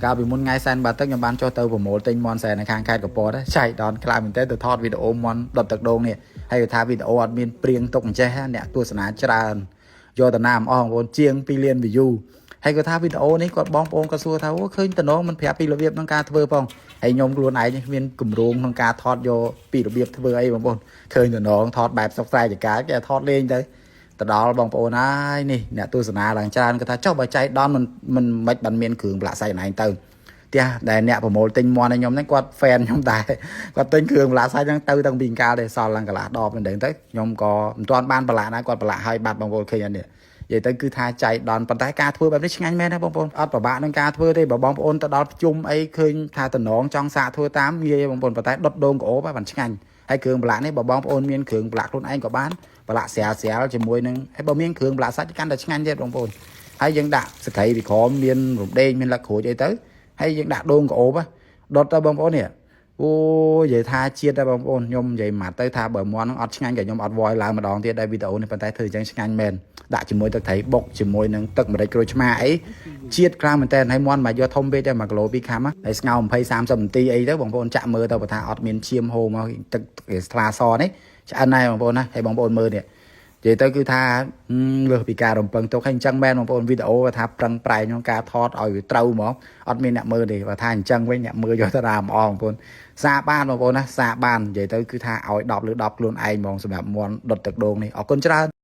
កាលពីមុនថ្ងៃសែនបាទឹកខ្ញុំបានចុះទៅប្រមូលទិញមាន់សែននៅខាងខេត្តកពតចៃដនខ្លាំងមែនទែនទៅថតវីដេអូមាន់ដុតទឹកដូងនេះហើយថាវីដេអូអត់មានព្រៀងទុកអញ្ចេះអ្នកទស្សនាច្រើនយកតាណាមអស់បងប្អូនជាង2លាន view ហើយគាត់ថាវីដេអូនេះគាត់បងប្អូនក៏សួរថាអូឃើញតំណងមិនប្រាប់ពីរបៀបក្នុងការធ្វើផងហើយខ្ញុំខ្លួនឯងគ្មានគម្រោងក្នុងការថតយកពីរបៀបធ្វើអីបងប្អូនឃើញតំណងថតបែបសុកស្រែចកាគេថតលេងទៅទៅដល់បងប្អូនហើយនេះអ្នកទស្សនាឡើងច្រើនគាត់ថាចុះបើចៃដនមិនមិនមិនបានមានគ្រឿងប្រឡាក់សាច់ឯងទៅផ្ទះដែលអ្នកប្រមូលទិញមាន់ឲ្យខ្ញុំហ្នឹងគាត់ fan ខ្ញុំដែរគាត់ទិញគ្រឿងប្រឡាក់សាច់ហ្នឹងទៅតាំងពីកាលទេសល់ឡើងកន្លះដបមិនដឹងទៅខ្ញុំក៏មិនទាន់បានប្រឡាក់ណាគាត់ប្រឡាក់ឲ្យបាត់បងប្អូនឃើញអត់នេះនិយាយទៅគឺថាចៃដនប៉ុន្តែការធ្វើបែបនេះឆ្ងាញ់មែនណាបងប្អូនអត់ពិបាកនឹងការធ្វើទេបើបងប្អូនទៅដល់ភ្ជុំអីឃើញថាតំណងចង់សាកធ្វើតាមងាយបងប្អូនប៉ុន្តែដុតដូងក្អូបបានឆ្ងាញ់ហើយគ្រឿងប្រឡាក់នេះបើបងប្អូនមានគ្រឿងប្រឡាក់ខ្លួនឯងក៏បានប្រឡាក់ស្រាលស្រាលជាមួយនឹងហើយបើមានគ្រឿងប្រឡាក់សាច់កាន់តែឆ្ងាញ់ទៀតបងប្អូនហើយយើងដាក់សក្រីពីក្រោមមានរំដេងមានលឹកក្រូចអីទៅហើយយើងដាក់ដូងក្អូបដុតទៅបងប្អូននេះអូនិយាយថាជាតិដែរបងប្អូនខ្ញុំនិយាយម៉ាត់ទៅថាបើមាន់ហ្នឹងអត់ឆ្ងាញ់ក៏ខ្ញុំអត់វយឡើងម្ដងទៀតដែរវីដេអូនេះប៉ុន្តែធ្វើអញ្ចឹងឆ្ងាញ់មែនដាក់ជាមួយទឹកត្រីបុកជាមួយនឹងទឹកម្រេចក្រូចឆ្មាអីជាតិខ្លាំងមែនតើហើយមាន់មកយកធំពេកតែ1គីឡូ2ខាំហើយស្ងោរ20 30នាទីអីទៅបងប្អូនចាក់មើលទៅបើថាអត់មានឈាមហូរមកទឹកថ្លាសនេះឆ្អិនហើយបងប្អូនណាហើយបងប្អូនមើលនេះនិយាយទៅគឺថាលើសពីការរំពឹងទុកហើយអញ្ចឹងមែនបងប្អូនវីដេអូថាប្រឹងប្រែងក្នុងការថតឲ្យវាត្រូវហ្មងអត់មានអ្នកមើលទេបើថាអញ្ចឹងវិញអ្នកមើលយកទៅតាមអងបងប្អូនសាបានបងប្អូនណាសាបាននិយាយទៅគឺថាឲ្យ10លើ10ខ្លួនឯងហ្មងសម្រាប់មាន់ដុតទឹកដូងនេះអរគុណច្រើន។